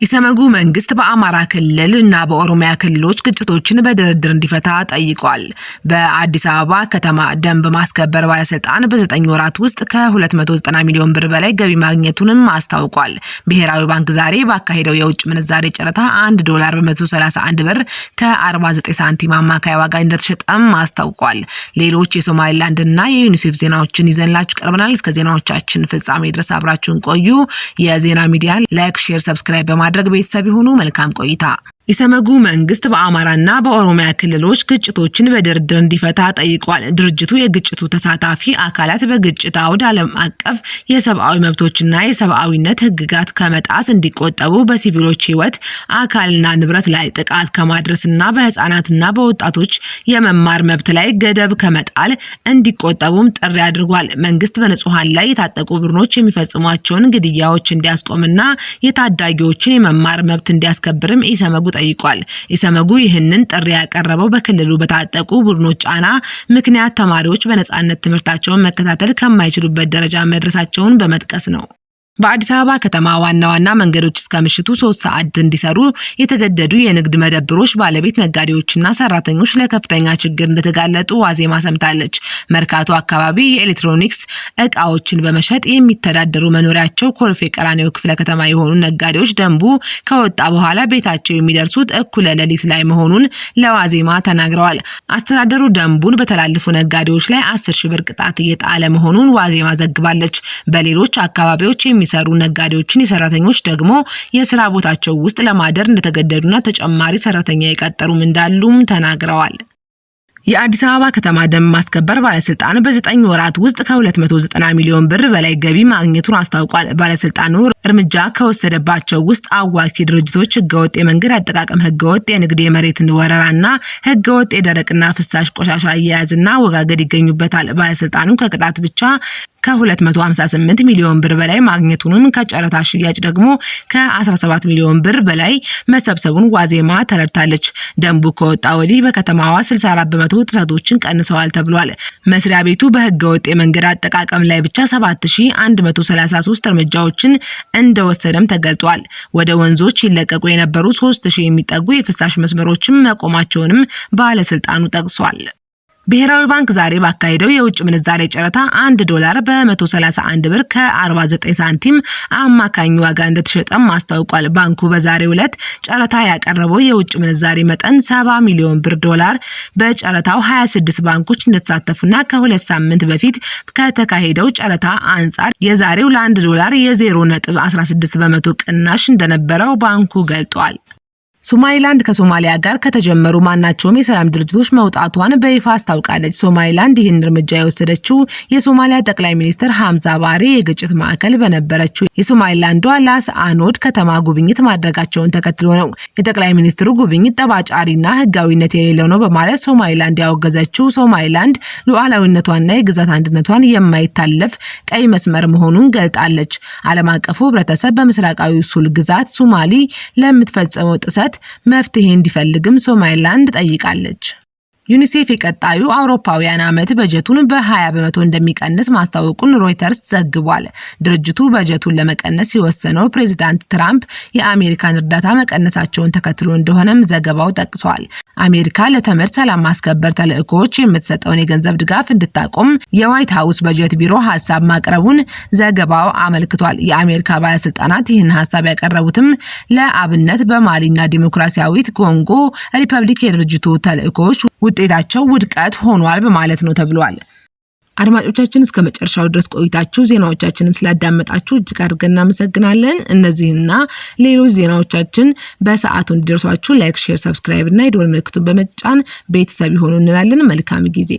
ኢሰመጉ መንግስት በአማራ ክልል እና በኦሮሚያ ክልሎች ግጭቶችን በድርድር እንዲፈታ ጠይቋል። በአዲስ አበባ ከተማ ደንብ ማስከበር ባለስልጣን በ9 ወራት ውስጥ ከ290 ሚሊዮን ብር በላይ ገቢ ማግኘቱንም አስታውቋል። ብሔራዊ ባንክ ዛሬ ባካሄደው የውጭ ምንዛሬ ጨረታ 1 ዶላር በ131 ብር ከ49 ሳንቲም አማካይ ዋጋ እንደተሸጠም አስታውቋል። ሌሎች የሶማሊላንድ እና የዩኒሴፍ ዜናዎችን ይዘንላችሁ ቀርበናል። እስከ ዜናዎቻችን ፍጻሜ ድረስ አብራችሁን ቆዩ። የዜና ሚዲያን like፣ share፣ subscribe በማድረግ ቤተሰብ ይሁኑ። መልካም ቆይታ። ኢሰመጉ መንግስት በአማራና በኦሮሚያ ክልሎች ግጭቶችን በድርድር እንዲፈታ ጠይቋል። ድርጅቱ የግጭቱ ተሳታፊ አካላት በግጭት አውድ ዓለም አቀፍ የሰብአዊ መብቶችና የሰብአዊነት ሕግጋት ከመጣስ እንዲቆጠቡ፣ በሲቪሎች ሕይወት፣ አካልና ንብረት ላይ ጥቃት ከማድረስና በህጻናትና በወጣቶች የመማር መብት ላይ ገደብ ከመጣል እንዲቆጠቡም ጥሪ አድርጓል። መንግስት በንጹሐን ላይ የታጠቁ ቡድኖች የሚፈጽሟቸውን ግድያዎች እንዲያስቆምና የታዳጊዎችን የመማር መብት እንዲያስከብርም ኢሰመጉ ጠይቋል። ኢሰመጉ ይህንን ጥሪ ያቀረበው በክልሉ በታጠቁ ቡድኖች ጫና ምክንያት ተማሪዎች በነጻነት ትምህርታቸውን መከታተል ከማይችሉበት ደረጃ መድረሳቸውን በመጥቀስ ነው። በአዲስ አበባ ከተማ ዋና ዋና መንገዶች እስከ ምሽቱ 3 ሰዓት እንዲሰሩ የተገደዱ የንግድ መደብሮች ባለቤት ነጋዴዎችና ሰራተኞች ለከፍተኛ ችግር እንደተጋለጡ ዋዜማ ሰምታለች። መርካቶ አካባቢ የኤሌክትሮኒክስ እቃዎችን በመሸጥ የሚተዳደሩ፣ መኖሪያቸው ኮልፌ ቀራኒዮ ክፍለ ከተማ የሆኑ ነጋዴዎች ደንቡ ከወጣ በኋላ ቤታቸው የሚደርሱት እኩለ ሌሊት ላይ መሆኑን ለዋዜማ ተናግረዋል። አስተዳደሩ ደንቡን በተላለፉ ነጋዴዎች ላይ 10,000 ብር ቅጣት እየጣለ መሆኑን ዋዜማ ዘግባለች። በሌሎች አካባቢዎች የሚሰሩ ነጋዴዎችን የሰራተኞች ደግሞ የስራ ቦታቸው ውስጥ ለማደር እንደተገደዱና ተጨማሪ ሰራተኛ የቀጠሩም እንዳሉም ተናግረዋል። የአዲስ አበባ ከተማ ደንብ ማስከበር ባለስልጣን በ9 ወራት ውስጥ ከ290 ሚሊዮን ብር በላይ ገቢ ማግኘቱን አስታውቋል። ባለስልጣኑ እርምጃ ከወሰደባቸው ውስጥ አዋኪ ድርጅቶች፣ ህገወጥ የመንገድ አጠቃቀም፣ ህገወጥ የንግድ የመሬት ወረራና ህገወጥ የደረቅና ፍሳሽ ቆሻሻ አያያዝና አወጋገድ ይገኙበታል። ባለስልጣኑ ከቅጣት ብቻ ከ258 ሚሊዮን ብር በላይ ማግኘቱንም ከጨረታ ሽያጭ ደግሞ ከ17 ሚሊዮን ብር በላይ መሰብሰቡን ዋዜማ ተረድታለች። ደንቡ ከወጣ ወዲህ በከተማዋ 64% ጥሰቶችን ቀንሰዋል ተብሏል። መስሪያ ቤቱ በህገ ወጥ የመንገድ አጠቃቀም ላይ ብቻ 7133 እርምጃዎችን እንደወሰደም ተገልጧል። ወደ ወንዞች ይለቀቁ የነበሩ 3000 የሚጠጉ የፍሳሽ መስመሮችም መቆማቸውንም ባለስልጣኑ ጠቅሷል። ብሔራዊ ባንክ ዛሬ ባካሄደው የውጭ ምንዛሬ ጨረታ 1 ዶላር በ131 ብር ከ49 ሳንቲም አማካኝ ዋጋ እንደተሸጠም አስታውቋል። ባንኩ በዛሬው ዕለት ጨረታ ያቀረበው የውጭ ምንዛሬ መጠን 70 ሚሊዮን ብር ዶላር በጨረታው 26 ባንኮች እንደተሳተፉና ከ2 ሳምንት በፊት ከተካሄደው ጨረታ አንጻር የዛሬው ለ1 ዶላር የ0.16% ቅናሽ እንደነበረው ባንኩ ገልጧል። ሶማሊላንድ ከሶማሊያ ጋር ከተጀመሩ ማናቸውም የሰላም ድርድሮች መውጣቷን በይፋ አስታውቃለች። ሶማሊላንድ ይህን እርምጃ የወሰደችው የሶማሊያ ጠቅላይ ሚኒስትር ሐምዛ ባሬ የግጭት ማዕከል በነበረችው የሶማሊላንዷ ላስ አኖድ ከተማ ጉብኝት ማድረጋቸውን ተከትሎ ነው። የጠቅላይ ሚኒስትሩ ጉብኝት ጠብ ጫሪና ሕጋዊነት የሌለው ነው በማለት ሶማሊላንድ ያወገዘችው ሶማሊላንድ ሉዓላዊነቷንና የግዛት አንድነቷን የማይታለፍ ቀይ መስመር መሆኑን ገልጣለች። ዓለም አቀፉ ሕብረተሰብ በምስራቃዊ ሱል ግዛት ሶማሊ ለምትፈጽመው ጥሰት መፍትሄ እንዲፈልግም ሶማሊላንድ ጠይቃለች። ዩኒሴፍ የቀጣዩ አውሮፓውያን ዓመት በጀቱን በ20% እንደሚቀንስ ማስታወቁን ሮይተርስ ዘግቧል። ድርጅቱ በጀቱን ለመቀነስ የወሰነው ፕሬዚዳንት ትራምፕ የአሜሪካን እርዳታ መቀነሳቸውን ተከትሎ እንደሆነም ዘገባው ጠቅሷል። አሜሪካ ለተመድ ሰላም ማስከበር ተልዕኮዎች የምትሰጠውን የገንዘብ ድጋፍ እንድታቆም የዋይት ሀውስ በጀት ቢሮ ሀሳብ ማቅረቡን ዘገባው አመልክቷል። የአሜሪካ ባለስልጣናት ይህን ሀሳብ ያቀረቡትም ለአብነት በማሊና ዲሞክራሲያዊት ኮንጎ ሪፐብሊክ የድርጅቱ ተልዕኮዎች ውጤታቸው ውድቀት ሆኗል በማለት ነው ተብሏል። አድማጮቻችን፣ እስከ መጨረሻው ድረስ ቆይታችሁ ዜናዎቻችንን ስላዳመጣችሁ እጅግ አድርገን እናመሰግናለን። እነዚህና ሌሎች ዜናዎቻችን በሰዓቱ እንዲደርሷችሁ like፣ share፣ subscribe እና የደወል ምልክቱን በመጫን ቤተሰብ ይሆኑ እንላለን። መልካም ጊዜ።